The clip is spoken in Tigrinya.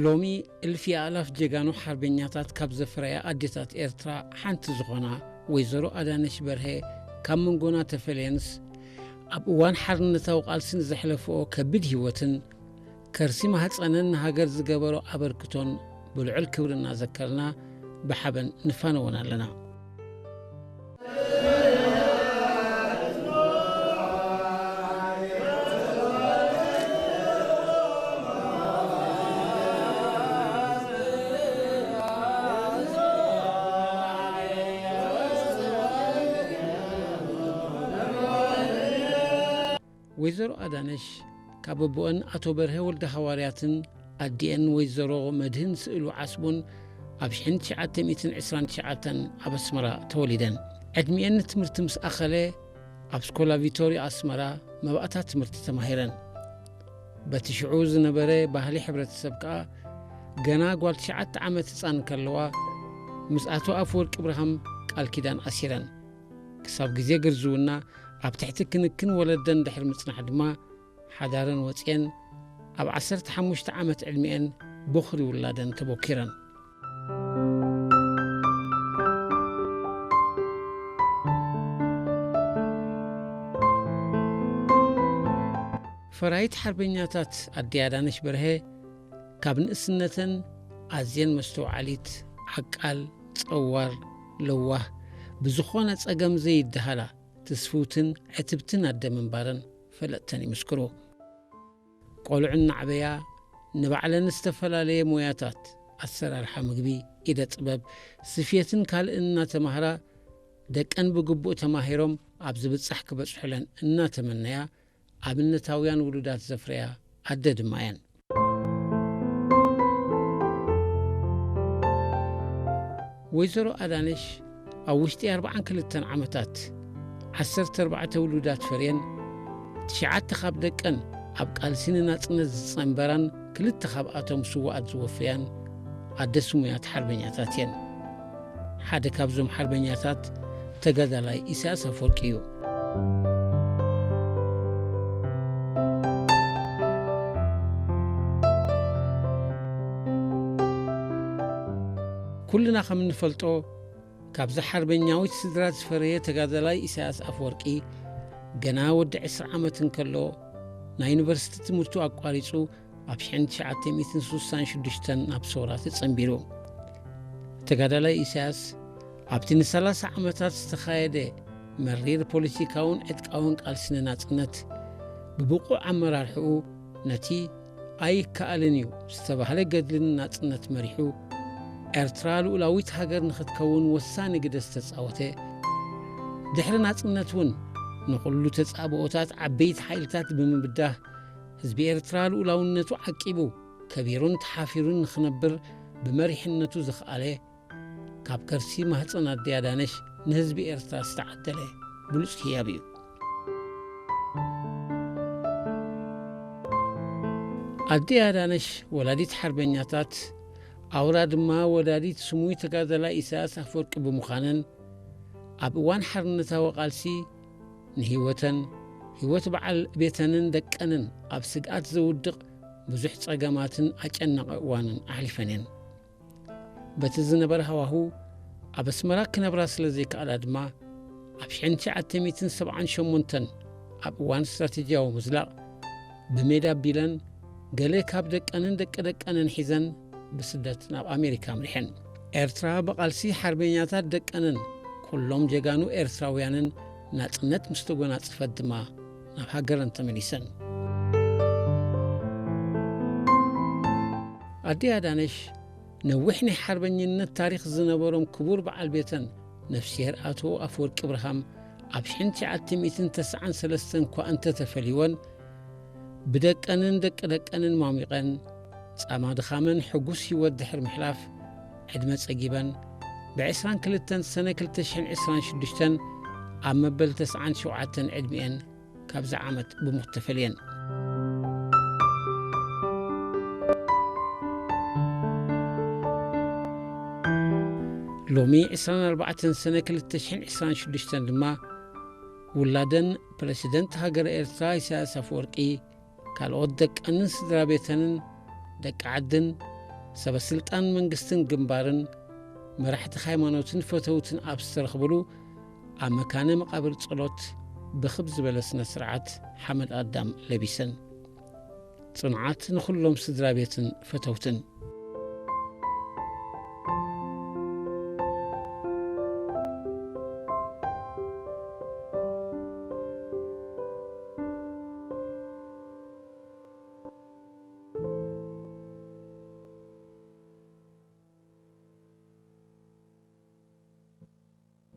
ሎሚ እልፊ ኣእላፍ ጀጋኑ ሓርበኛታት ካብ ዘፍረያ ኣዴታት ኤርትራ ሓንቲ ዝኾና ወይዘሮ ኣዳነሽ በርሀ ካብ መንጎና ተፈልየንስ፣ ኣብ እዋን ሓርነታዊ ቃልሲ ንዘሕለፍኦ ከቢድ ህይወትን ከርሲ ማህፀነን ንሃገር ዝገበሮ ኣበርክቶን ብልዑል ክብሪ እናዘከርና ብሓበን ንፋነወን ኣለና። ወይዘሮ ኣዳነሽ ካብ ኣቦአን ኣቶ በርሀ ወልደ ሃዋርያትን ኣዲአን ወይዘሮ መድህን ስእሉ ዓስቡን ኣብ ሽሕን ትሽዓተ ሚእትን ዕስራን ትሽዓተን ኣብ ኣስመራ ተወሊደን። ዕድሚኤን ንትምህርቲ ምስ ኣኸለ ኣብ ስኮላ ቪቶርያ ኣስመራ መባእታ ትምህርቲ ተማሂረን። በቲ ሽዑ ዝነበረ ባህሊ ሕብረተሰብ ከኣ ገና ጓል ትሽዓተ ዓመት ህፃን ከለዋ ምስ ኣቶ ኣፈወርቂ ብርሃም ቃል ኪዳን ኣሲረን። ክሳብ ግዜ ግርዝውና ኣብ ትሕቲ ክንክን ወለደን ድሕሪ ምጽናሕ ድማ ሓዳረን ወጽየን ኣብ ዓሰርተ ሓሙሽተ ዓመት ዕድሚኤን ቦኽሪ ውላደን ተቦኪረን። ፈራይት ሓርበኛታት ኣዲ ኣዳነሽ በርሀ ካብ ንእስነተን ኣዝየን መስተውዓሊት፣ ዓቃል፣ ጸዋር፣ ለዋህ፣ ብዝኾነ ጸገም ዘይደሃላ ትስፍውትን ዕትብትን ኣደ ምንባረን ፈለጥተን ይምስክሩ። ቆልዑ እናዕበያ ንባዕለን ዝተፈላለየ ሞያታት ኣሰራርሓ ምግቢ፣ ኢደ ጥበብ፣ ስፌትን ካልእን እናተማህራ ደቀን ብግቡእ ተማሂሮም ኣብ ዝብጻሕ ክበጽሑለን እናተመነያ ኣብነታውያን ውሉዳት ዘፍረያ ኣደ ድማ እየን። ወይዘሮ ኣዳነሽ ኣብ ውሽጢ ኣርብዓን ክልተን ዓመታት ዓሰርተ ኣርባዕተ ውሉዳት ፈርየን፣ ትሽዓተ ካብ ደቀን ኣብ ቃልሲ ንናጽነት ዝጸንበራን ክልተ ካብኣቶም ስዉኣት ዝወፈያን ኣደ ስሙያት ሓርበኛታት እየን። ሓደ ካብዞም ሓርበኛታት ተጋዳላይ ኢሳያስ ኣፈወርቂ እዩ። ኩልና ከም እንፈልጦ፣ ካብዛ ሓርበኛዊት ስድራ ዝፈረየ ተጋዳላይ ኢሳያስ ኣፈወርቂ፣ ገና ወዲ ዕስራ ዓመት እንከሎ፣ ናይ ዩኒቨርሲቲ ትምህርቱ ኣቋሪጹ ኣብ ሽሕን ትሽዓተ ሚእትን ስሳን ሽዱሽተን ናብ ሰውራ ተጸንቢሩ። ተጋዳላይ ኢሳያስ ኣብቲ ንሰላሳ ዓመታት ዝተኻየደ መሪር ፖለቲካውን ዕጥቃውን ቃልሲ ንናጽነት፣ ብብቑዕ ኣመራርሕኡ ነቲ ኣይከኣልን እዩ ዝተባህለ ገድልን ናጽነት መሪሑ፣ ኤርትራ ልኡላዊት ሃገር ንኽትከውን ወሳኒ ግደ ዝተጻወተ፣ ድሕሪ ናጽነት እውን ንኹሉ ተጻብኦታት ዓበይቲ ሓይልታት ብምብዳህ፣ ህዝቢ ኤርትራ ልኡላውነቱ ዓቂቡ፣ ከቢሩን ተሓፊሩን ንኽነብር ብመሪሕነቱ ዝኸኣለ፣ ካብ ከርሲ ማህጸን ኣደ ኣዳነሽ ንህዝቢ ኤርትራ ዝተዓደለ ብሉጽ ህያብ እዩ። ኣደ ኣዳነሽ ወላዲት ሓርበኛታት፣ ኣውራ ድማ ወላዲት ስሙይ ተጋዳላይ ኢሳያስ ኣፈወርቂ ብምዃነን፣ ኣብ እዋን ሓርነታዊ ቃልሲ ንህይወተን፣ ህይወት በዓል ቤተንን ደቀንን ኣብ ስግኣት ዘውድቕ ብዙሕ ጸገማትን ኣጨናቒ እዋንን ኣሕሊፈን እየን። በቲ ዝነበረ ሃዋሁ ኣብ ኣስመራ ክነብራ ስለ ዘይከኣላ ድማ፣ ኣብ ሽሕን ትሽዓተ ሚእትን ሰብዓን ሸሞንተን ኣብ እዋን ስትራቴጂያዊ ምዝላቕ ብሜዳ ኣቢለን ገለ ካብ ደቀንን ደቂ ደቀንን ሒዘን ብስደት ናብ ኣሜሪካ ኣምሪሐን። ኤርትራ ብቓልሲ ሓርበኛታት ደቀንን ኩሎም ጀጋኑ ኤርትራውያንን ናጽነት ምስ ተጎናጸፈት ድማ ናብ ሃገረን ተመሊሰን። ኣዲ ኣዳነሽ ነዊሕ ናይ ሓርበኝነት ታሪኽ ዝነበሮም ክቡር በዓል ቤተን ነፍስሄር ኣቶ ኣፈወርቂ ብርሃም ኣብ ሽሕን ትሽዓተ ሚእትን ተስዓን ሰለስተን እኳ እንተተፈልይወን፣ ብደቀንን ደቂ ደቀንን ሟሚቐን፣ ጻማ ድኻመን ሕጉስ ህይወት ድሕሪ ምሕላፍ፣ ዕድመ ጸጊበን፣ ብዕስራን ክልተን ሰነ ክልተ ሽሕን ዕስራን ሽዱሽተን ኣብ መበል ተስዓን ሸውዓተን ዕድሚኤን ካብዛ ዓመት ብሞት ተፈልየን። ሎሚ ዕስራን ኣርባዕተን ሰነ ክልተ ሽሕን ዕስራን ሽዱሽተን ድማ ውላደን ፕረሲደንት ሃገረ ኤርትራ ኢሳያስ ኣፈወርቂ፣ ካልኦት ደቀንን ስድራ ቤተንን ደቂ ዓድን ሰበ ስልጣን መንግስትን ግንባርን፣ መራሕቲ ሃይማኖትን ፈተውትን ኣብ ዝተረኽብሉ፣ ኣብ መካነ መቓብር ጸሎት ብኽብ ዝበለ ስነ ስርዓት ሓመድ ኣዳም ለቢሰን። ጽንዓት ንኹሎም ስድራ ቤትን ፈተውትን።